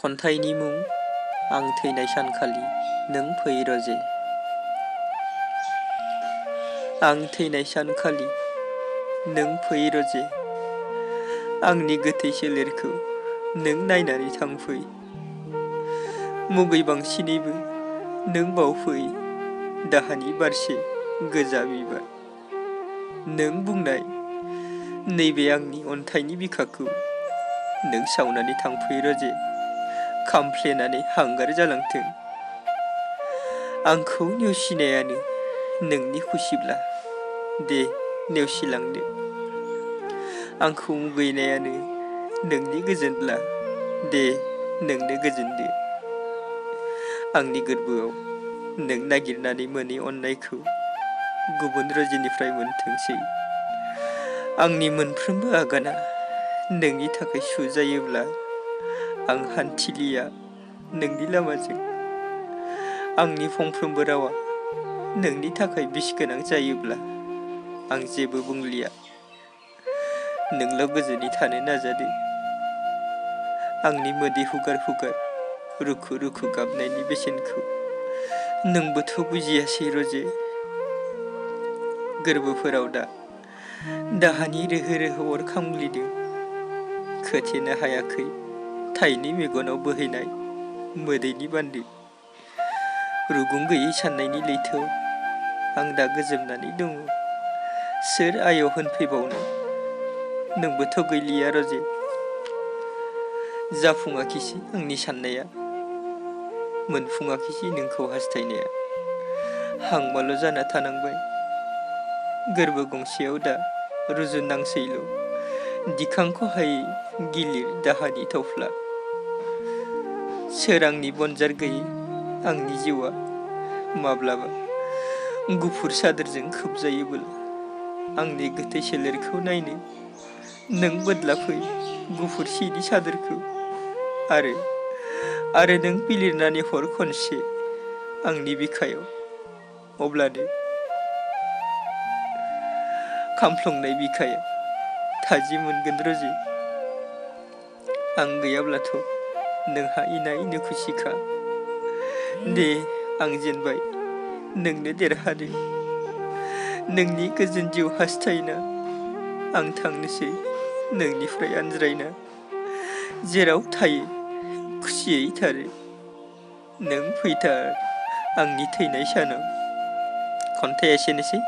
खन्थाइनि मुं आं थैनाय सानखालि नों फै रजे। आं थैनाय सानखालि नों फै रजे, आंनि गोथै सोलेरखौ नों नायनानै थांफै। मुगै बांसिनैबो नों बावफै दाहानि बारसे गोजा बिबार। नों बुंनाय नैबे आंनि अन्थाइनि बिखाखौ नों सावनानै थांफै रजे, खामफ्लेनानै हांगार जालांथों। आंखौ नेवसिनायानो नोंनि खुसिब्ला दे नेवसिलांदो, आंखौ मुगैनायानो नोंनि गोजोनब्ला दे नोंनो गोजोनदो। आंनि गोरबोआव नों नागिरनानै मोनै अननायखौ गुबुन रजेनिफ्राय मोनथोंसै। आंनि मोनफ्रोमबो आगाना नोंनि थाखाय सुजायोब्ला आं हान्थिलिया नोंनि लामाजों। आंनि फंफ्रोमबो रावा नोंनि थाखाय बिस गोनां जायोब्ला आं जेबो बुंलिया, नोंल' गोजोनै थानो नाजादो। आंनि मोदै हुगार हुगार रुखु रुखु गाबनायनि बेसेनखौ नोंबोथ' बुजियासै रजे। गोरबोफोराव दा दाहानि रोहो रोहो अर खामग्लिदों, खोथेनो हायाखै थाइनै मेगनाव बोहैनाय मोदैनि बान्दो। रुगुं गैयै साननायनि लैथोआव आं दा गोजोमनानै दङ। सोर आय' होनफैबावनो नोंबोथ' गैलिया रजे। जाफुङाखिसै आंनि साननाया, मोनफुङाखिसै नोंखौ हास्थायनाया। हांमाल' जाना थानांबाय गोरबो गंसेयाव दा रुजुनांसैल' दिखांख'हायै गिलिर दाहानि थफ्ला। सोरांनि बनजार गैयै आंनि जिउआ माब्लाबा गुफुर सादोरजों खोबजायोबोला आंनि गोथै सोलेरखौ नायनो नों बोदलाफै गुफुर सिनि सादोरखौ, आरो नों बिलिरनानै हर खनसे आंनि बिखायाव। अब्लानो खामफ्लंनाय बिखाया थाजिम मोनगोन रजे। आं गैयाब्लाथ' नोंहा इनायनो खुसिखा। दे आं जेनबाय नोंनो देरहादो। नोंनि गोजोन जिउ हास्थायना आं थांनोसै नोंनिफ्राय आनज्रायना। जेराव थायो खुसियै थारो नों फैथार आंनि थैनाय सानाव। खन्थाइया एसेनोसै।